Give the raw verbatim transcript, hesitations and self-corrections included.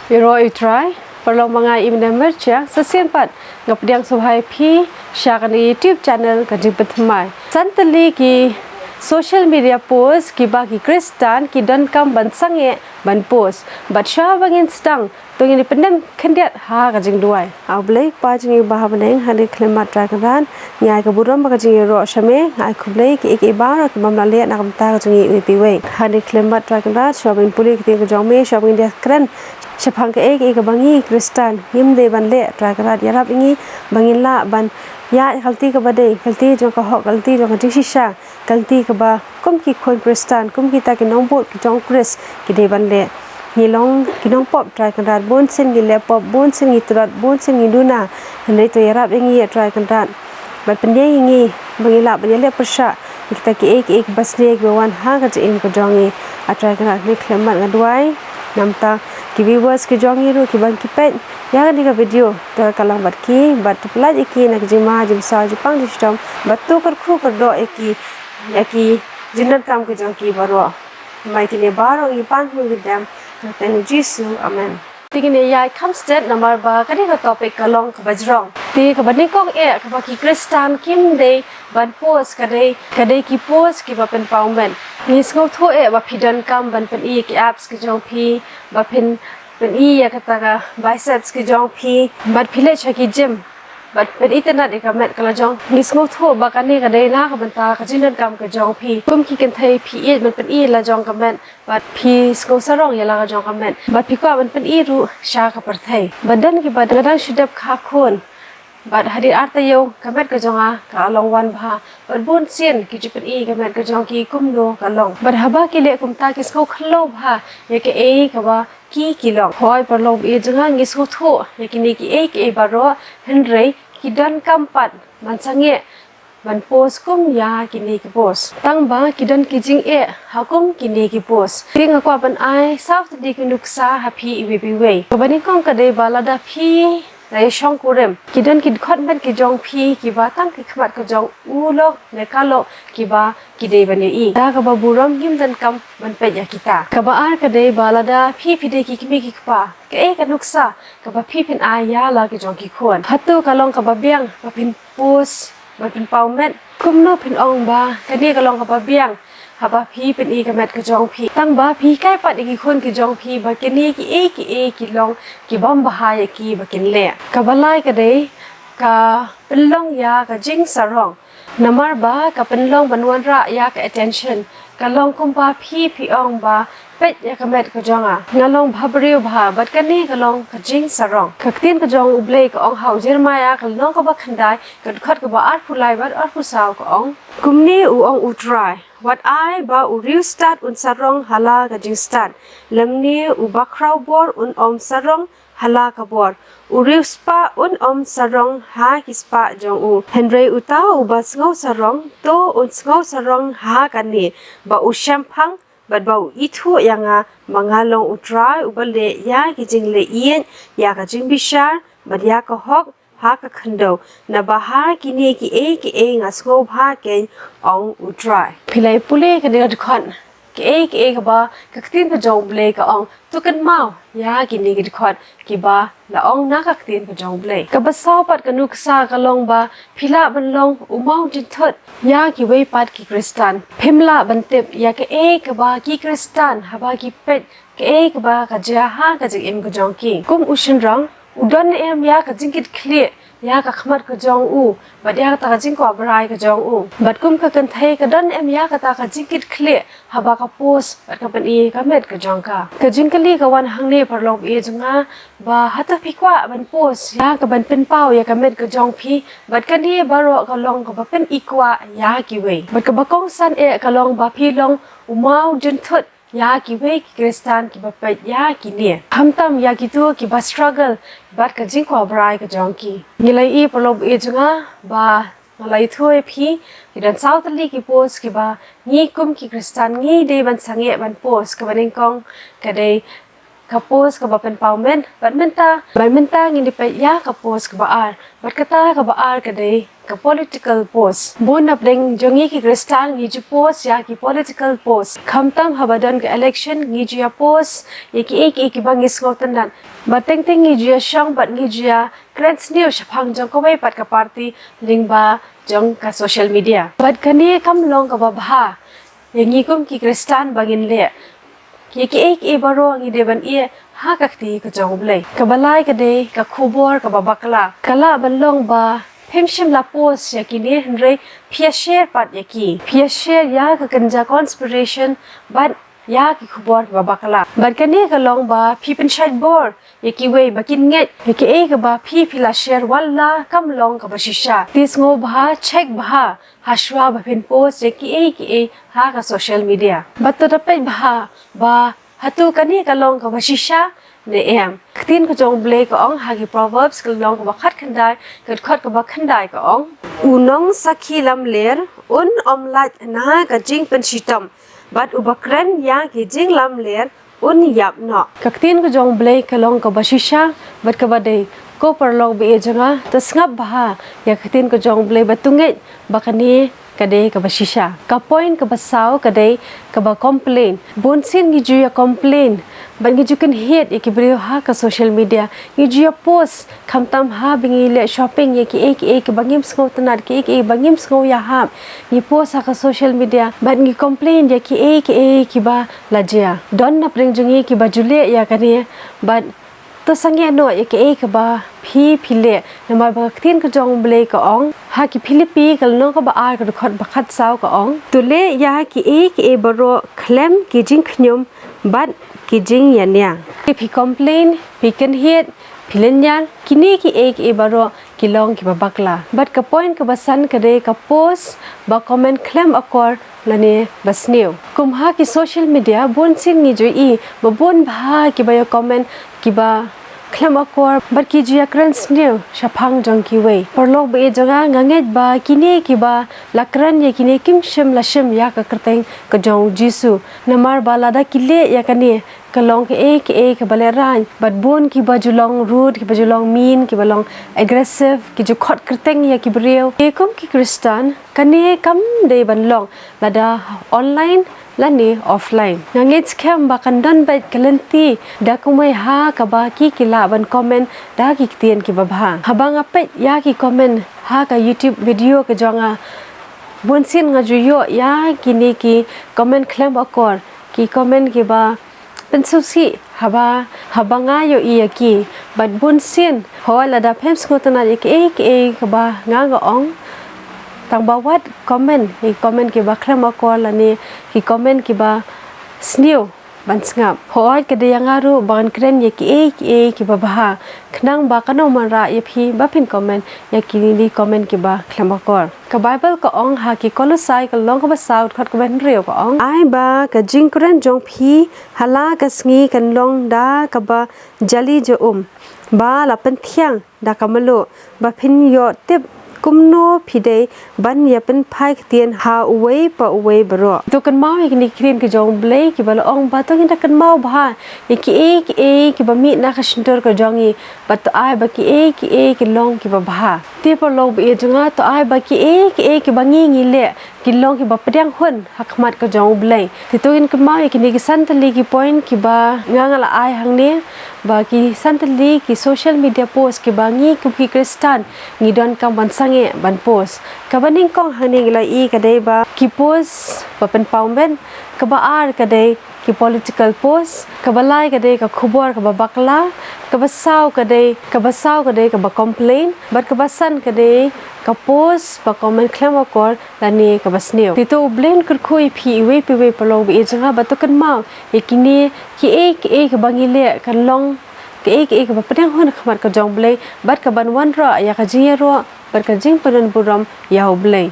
Ïaroh ïa U Trai, paralok ba nga i Mene Myrchiang, sa shisien pat nga pdiang sngewbha ïa phi sha kane ka YouTube channel Ka Jingpynthymmai. San tylli ki social media post kiba ki Khristan ki donkam ban sangeh ban post. Bad shuwa ba ngin sdang, to ngin ïa pyndem khyndiat ha ka jingduwai. A Blei Kpa jong ngi ba ha bneng, ha kane ka khyllipmat Trai Kynrad, ngi ai ka burom bad ka jingïaroh sha me, ngi ai khublei ïa kiei kiei baroh ki bym lah leh na ka bynta ka jong ngi iwei pa iwei. Ha kane ka khyllipmat Trai Kynrad, shuwa ba ngin pule ïa ka ktien ka jong me, shuwa ba ngin ïa kren shaphang kaei kaei kaba ngi Khristan ngim dei ban leh, Trai Kynrad ïarap ïa ngi ba ngin lah ban ïaid ha ka lynti kaba dei, ka lynti jong ka hok, ka lynti jong ka jingshisha, ka lynti kaba kum ki khun Khristan, kum kita ki nongbud ki jong U Khrist ki dei ban leh. Ngi long ki nongpop, Trai Kynrad, bunsien ngi leh pop, bunsien ngi tlot, bunsien ngi duna. Hynrei to ïarap ïa ngi, Trai Kynrad, bad pynïeng ïa ngi ba ngin lah ban ïaleh pyrshah ïa kita kiei kiei kiba sniew kiba wan ha ka jingim ka jong ngi. A Trai Kynrad, ha kane ka khyllipmat nga duwai namar ki viewers ki jong ngi ruh kiba ki peit ïa kane ka video, to ka long bad ki, bad to pyllait ïa ki na ka jingma jingmynsaw, jingpang jingshitom, bad to kyrkhu kyrdoh ïa ki, ïa ki jingdonkam ka jong ki baroh. Namar kine baroh ngi pan ngi kyrpad ha ka kyrteng U Jisu. Amen. Te ngin ïa ïaid kham stet namar ba kane ka topic ka long kaba jrong. Te kaba nyngkong eh kaba ki Khristan kim dei ban post ka dei, ka dei ki post kiba pynpaw met. Ngi sngewthuh eh ba phi donkam ban pyni ïa ki abs ki jong phi, ba phin pyni ïa kata ka biceps ki jong phi, bad phi leit sha ki gym bad phin itynnad ïa ka met ka la jong. Ngi sngewthuh ba kane ka dei na ka bynta ka jingdonkam ka jong phi. Kum ki kynthei phi ïeit ban pyni la jong ka met, bad phi sngew sarong ïa la ka jong ka met, bad phi kwah ban pyni ruh sha ka pyrthei. Bad don kiba dang dang shu dep kha khun, bad hadien ar taïew ka met ka jong nga ka la long wan bha. Bad bunsien ki ju pyni ka met ka jong ki kumno ka long. Bad haba ki leh kumta ki sngew khlem bha ïa kaei kaba ki ki long. Hooid paralok ba ïeit jong nga, ngi sngewthuh ïa kine kiei kiei baroh, hynrei ki donkam pat ban sangeh ban post kum ïa kine ki post. Tang ba ki don ki jingeh ha kum kine ki post. Te nga kwah ban ai saw tylli ki nuksa ha phi iwei pa iwei. Kaba nyngkong ka dei ba lada phi la ïashong kurim, ki don ki dkhot met ki jong phi kiba tang ki khmat ka jong u lok ne ka lok kiba ki dei ban ïohi. Da kaba burom ngim donkam ban peit ïa kita. Kaba ar ka dei ba lada phi phi dei ki kmie ki kpa, kaei ka nuksa kaba phi phin ai ïa la ki jong ki khun? Hato ka long kaba biang ba phin post ban pynpaw met? Kumno phin ong ba kane ka long kaba biang haba phi pyni ka met ka jong phi? Tang ba phi hikai pat ïa ki khun ki jong phi ba kine kiei kiei ki long ki bym bha ïa ki ba kin leh. Kaba lai ka dei ka pynlong ïa ka jingsarong. Namar ba ka pynlong ban wanrah ïa ka attention, ka long kumba phi phi ong ba peit ïa ka met ka jong nga, nga long bhabriew bha, bad kane ka long ka jingsarong. Ka ktien ka jong U Blei ka ong ha u Jeremiah ka lynnong kaba khyndai, ka dkhot kaba arphew lai bad arphew saw ka ong, kumne u ong U Trai, wat ai ba u riewstad un sarong ha la ka jingstad, lymne u bakhraw bor un ym sarong ha la ka bor. U riewspah un ym sarong ha ki spah jong u. Hynrei uta uba sngew sarong, to un sngew sarong ha kane, ba u shemphang bad ba u ithuh ïa nga ba nga long U Trai uba leh ïa ki jingleh ïeit, ïa ka jingbishar bad ïa ka hok ha ka khyndew. Naba ha kine kiei kiei nga sngewbha keiñ, ong U Trai. Phi la ïa pule kane ka dkhot, kaei kaei kaba ka ktien ka jong U Blei ka ong, to kynmaw ïa kine ki dkhot kiba la ong na ka ktien ka jong U Blei. Kaba saw pat ka nuksa ka long ba phi lah ban long u maw jynthut ïa kiwei pat ki Khristan. Phim lah ban tip ïa kaei kaba ki Khristan haba ki peit kaei kaba ka jia ha ka jingim ka jong ki. Kum u shynrang, u don em ïa ka jingkitkhlieh ïa ka khmat ka jong u bad ïa kata ka jingkwah brai ka jong u. Bad kum ka kynthei, ka don em ïa kata ka jingkitkhlieh haba ka post bad ka pyni ka met ka jong ka. Ka jingkylli ka wan hangne paralok ba ïeit jong nga, ba hato phi kwah ban post ïa kaban pynpaw ïa ka met ka jong phi? Bad kane baroh ka long kaba pyni kwah ïa kiwei. Bad kaba kongsan eh ka long ba phi long u maw jynthut ïa kiwei ki Khristan kiba peit ïa kine, khamtam ïa kito kiba struggle bad ka jingkwah brai ka jong ki. Ngi la ïohi paralok ba ïeit jong nga, ba nga la ïathuh ïa phi, ki don saw tylli ki post kiba ngi kum ki Khristan ngi dei ban sangeh ban post. Kaba nyngkong ka dei ka post kaba pynpaw met, bad mynta, bad mynta ngin ïa peit ïa ka post kaba ar, bad kata kaba ar ka dei ka political post. Bun na pdeng jong ngi ki Khristan ngi ju post ïa ki political post. Khamtam haba don ka election ngi ju ïa post ïa kiei kiei kiba ngi sngewtynnad. Bad teng teng ngi ju ïa shong bad ngi ju ïa kren sniew shaphang jong kawei pat ka party lyngba jong ka social media. Bad kane kam long kaba bha ïa ngi kum ki Khristan ba ngin leh. Ïa kiei kiei baroh ngi dei ban ïeh ha ka kti ka jong U Blei. Kaba lai ka dei ka khubor kaba bakla. Ka lah ban long ba phim shym la post ïa kine hynrei phi ïa share pat ïa ki. Phi ïa share ïa ka kynja conspiration bad ïa ki khubor kaba bakla. Bad kane ka long ba phi pynshait bor ïa kiwei ba kin ngeit ïa kiei kaba phi phi la share, wat la kam long kaba shisha. Te sngewbha check bha ha shuwa ba phin post ïa kiei kiei ha ka social media. Bad to da peit bha ba hato kane ka long kaba shisha ne em. Ka ktien ka jong U Blei ka ong ha ki Proverbs ka lynnong kaba khatkhyndai, ka dkhot kaba khyndai ka ong, u nongsakhi lamler un ym lait na ka jingpynshitom, bad uba kren ïa ki jinglamler un ïap noh. Ka ktien ka jong U Blei ka long kaba shisha bad kaba dei. Ko paralok ba ïeit jong nga, to sngap bha ïa ka ktien ka jong U Blei bad to ngeit ba kane ka dei kaba shisha. Ka point kaba saw ka dei kaba complain. Bun sien ngi ju ïa complain bad ngi ju kynhied ïa ki briew ha ka social media. Ngi ju ïa post khamtam haba ngi leh shopping ïa kiei kiei kiba ngim sngewtynnad, kiei kiei ba ngim sngew ïahap, ngi post ha ka social media bad ngi complain ïa kiei kiei kiba la jia. Don na pdeng jong ngi kiba ju leh ïa kane, bad to sangeh noh ïa kiei kiba phi phi leh. Namar ba ka ktien ka jong U Blei ka ong ha ki Philippi ka lynnong kaba ar ka dkhot ba khatsaw ka ong, to leh ïa kiei kiei baroh khlem ki jingkhñium bad ki jingïaniang. Te phi complain, phi kynhied, phi lynñiar, kine kiei kiei baroh ki long kiba bakla. Bad ka point kaba san ka dei ka post ba comment khlem akor lane ba sniew. Kum ha ki social media bun sien ngi ju ïohi ba bun bha kiba ïa comment kiba khlem akor bad ki ju ïa kren sniew shaphang jong kiwei. Paralok ba ïeit jong nga, nga ngeit ba kine kiba la kren ïa kine kim shym la shim ïa ka kyrteng ka jong U Jisu. Namar ba lada ki leh ïa kane ka long kaei kaei kaba lehraiñ. Bad bun kiba ju long rude, kiba ju long mean, kiba long aggressive, ki ju khot kyrteng ïa ki briew. Te kum ki Khristan, kane kam dei ban long lada online lane offline. Nga ngeit skhem ba kan don beit ka lynti da kumwei ha kaba ki ki lah ban comment da ki ktien kiba bha. Haba nga peit ïa ki comment ha ka YouTube video ka jong nga, bun sien nga ju ïoh ïa kine ki comment khlem akor, ki comment kiba pynsngewsih haba, haba nga ïohi ïa ki. Bad bun sien, hooid lada phim sngewtynnad ïa kiei kiei kaba nga nga ong, tang ba wat comment ïa ki comment kiba khlem akor lane ki comment kiba sniew ban sngap. Hooid ka dei ïa nga ruh ba ngan kren ïa kiei kiei kiba bha, khnang ba kan ym wanrah ïa phi ba phin comment ïa kine ki comment kiba khlem akor. Ka Baibl ka ong ha ki Kolosai ka lynnong kaba saw dkhot kaba hynriew ka ong, ai ba ka jingkren jong phi ha la ka sngi kan long da kaba jali ja um, ba la pynthiang da ka mluh, ba phin ïoh tip kumno phi dei ban ïa pynphai ktien ha uwei pa uwei baroh. To kynmaw ïa kine ki ktien ka jong U Blei kiba la ong ba to ngin da kynmaw bha ïa kiei kiei kiba mih na ka shyntur ka jong ngi, bad to ai ba kiei kiei ki long kiba bha. Te paralok ba ïeit jong nga, to ai ba kiei kiei kiba ngi ngi leh ki long kiba pdiang hun ha khmat ka jong U Blei. Te to ngin kynmaw ïa kine ki san tylli ki point kiba nga nga la ai hangne, ba ki san tylli ki social media post kiba ngi kum ki Khristan ngi donkam ban sangeh ban post. Kaba nyngkong hangne ngi la ïohi ka dei ba ki post ba pynpaw met, kaba ar ka dei ki political post, kaba lai ka dei ka khubor kaba bakla, kaba saw ka dei, kaba saw ka dei kaba complain, bad kaba san ka dei ka post ba comment khlem akor lane kaba sniew. Te to U Blei un kyrkhu ïa phi iwei pa iwei paralok ba ïeit jong nga, bad to kynmaw ïa kine kiei kiei kiba ngi leh kan long kaei kaei kaba pdiang hun ha khmat ka jong U Blei, bad kaban wanrah ïa ka jingïaroh bad ka jingpynburom ïa U Blei.